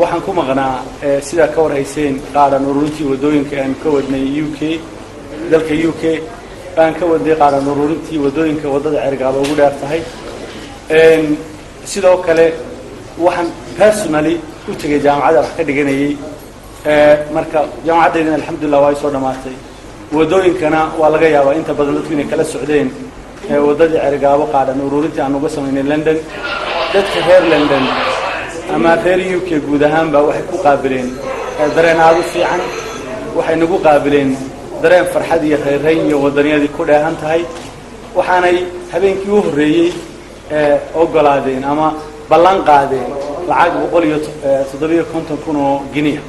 Waxaan ku maqnaa, sidaa ka warhayseen, qaadhan ururintii waddooyinka aan ka wadnay UK, dalka UK baan ka wadnay qaadhan ururintii waddooyinka, waddada Ceergaabo ugu dheer tahay. Sidoo kale waxaan personally u tegay jaamacadda wax ka dhiganayay. Marka jaamacaddaydina, alxamdulillah, waa ay soo dhammaatay. Waddooyinkana waa laga yaabaa inta badan dadku inay kala socdeen waddadii Ceergaabo qaadhan ururintii aan uga samaynay London. Dadka reer London ama reer UK guud ahaanba waxay ku qaabileen dareen aada u fiican. Waxay nagu qaabileen dareen farxad iyo reerayn iyo waddaniyadii ku dheehan tahay. Waxaanay habeenkii u horreeyey ogolaadeen ama ballan qaadeen lacag 157,000 oo giniya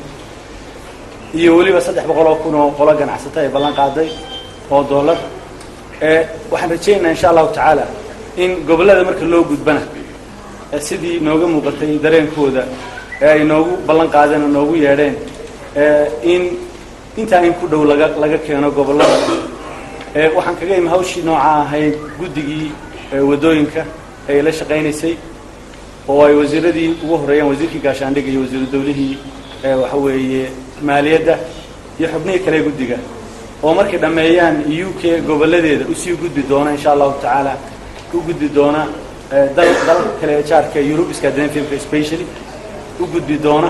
iyo weliba 300,000 oo qolo ganacsata ay ballan qaaday oo dollar. Waxaan rajaynaynaa, insha Allahu tacaala, in gobollada marka loo gudbana, sidii nooga muuqatay dareenkooda ee ay noogu ballan qaadeen oo noogu yeedheen, in intaa in ku dhow laga keeno gobollada. Waxaan kaga imi hawshii nooca ahayd guddigii waddooyinka ay la shaqaynaysay, oo ay wasiiradii ugu horreeyaan, wasiirkii gaashaandhigga iyo wasiiru dawlihii waxa weeye maaliyadda iyo xubnihii kale guddiga, oo markay dhammeeyaan UK gobolladeeda usii gudbi doona, insha Allahu tacaala, u gudbi doona dalalka kale ee jaarka Yurub, Scandinavianka specially, u gudbi doona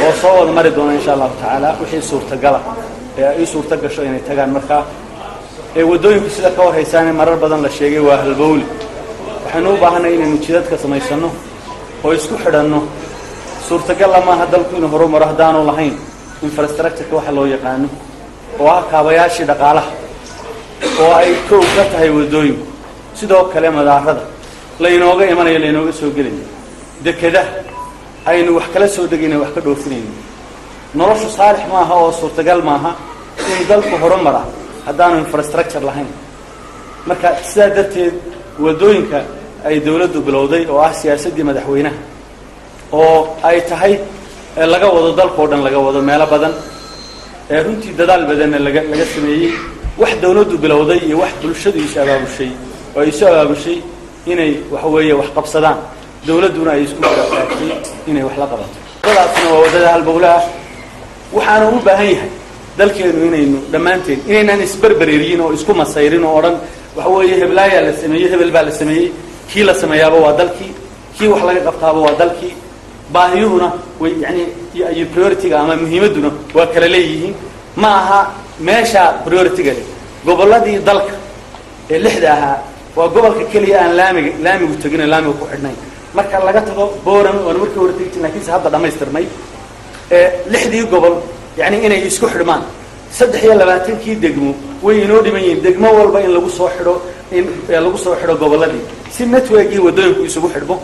oo soo wada mari doona, insha Allahu tacaala, wixii suurtagala ee ay u suurta gasho inay tagaan. Markaa waddooyinku, sida ka warhaysaane marar badan la sheegay, waa halbowli. Waxaynu u baahanay inaynu jidadka samaysano oo isku xidhanno. Suurtagalla maaha dalku inuu horumaro haddaanu lahayn infrastructureka waxa loo yaqaano, oo ah kaabayaashii dhaqaalaha, oo ay kow ka tahay waddooyinku. Sidoo kale madaarada laynooga imanayo, laynooga soo gelayo, dekedaha aynu wax kala soo degayna, wax ka dhoofinayno. Noloshu saalix maaha oo suurtagal maaha in dalku horumara haddaanu infrastructure lahayn. Marka sidaa darteed waddooyinka ay dawladdu bilowday, oo ah siyaasaddii madaxweynaha, oo ay tahay laga wado dalkao dhan, laga wado meelo badan, ee runtii dadaal badanna laga sameeyey, wax dawladdu bilowday iyo wax bulshadu isu abaabushay oo ay isu abaabushay inay waxa weeye wax qabsadaan, dawladduna ay isku garabtaagtay inay wax la qabato. Waddadaasna waa waddada halbowlaha. Waxaanu u baahan yahay dalkeenu inaynu dhammaanteen inaynaan isberbereeriyin oo isku masayrin oo odhan, waxa weeye, heblaayaa la sameeyey, hebel baa la sameeyey. Kii la sameeyaaba waa dalkii, kii wax laga qabtaaba waa dalkii. Baahiyuhuna way yani iyo priority-ga ama muhiimadduna waa kala leeyihiin. Ma aha meesha priority-ga leh gobolladii dalka ee lixda ahaa. Waa gobolka keliya aan laamigu tegin oo laamiga ku xidhnayn, marka laga tago Boorame oona markii hore tegi jirin, lakiinse hadda dhamaystirmay. Lixdii gobol yani inay isku xidhmaan, 23-kii degmo way inoo dhiman yihiin. Degmo walba in lagu soo xidho, in lagu soo xidho gobolladii, si networkii waddooyinku isugu xidhmo.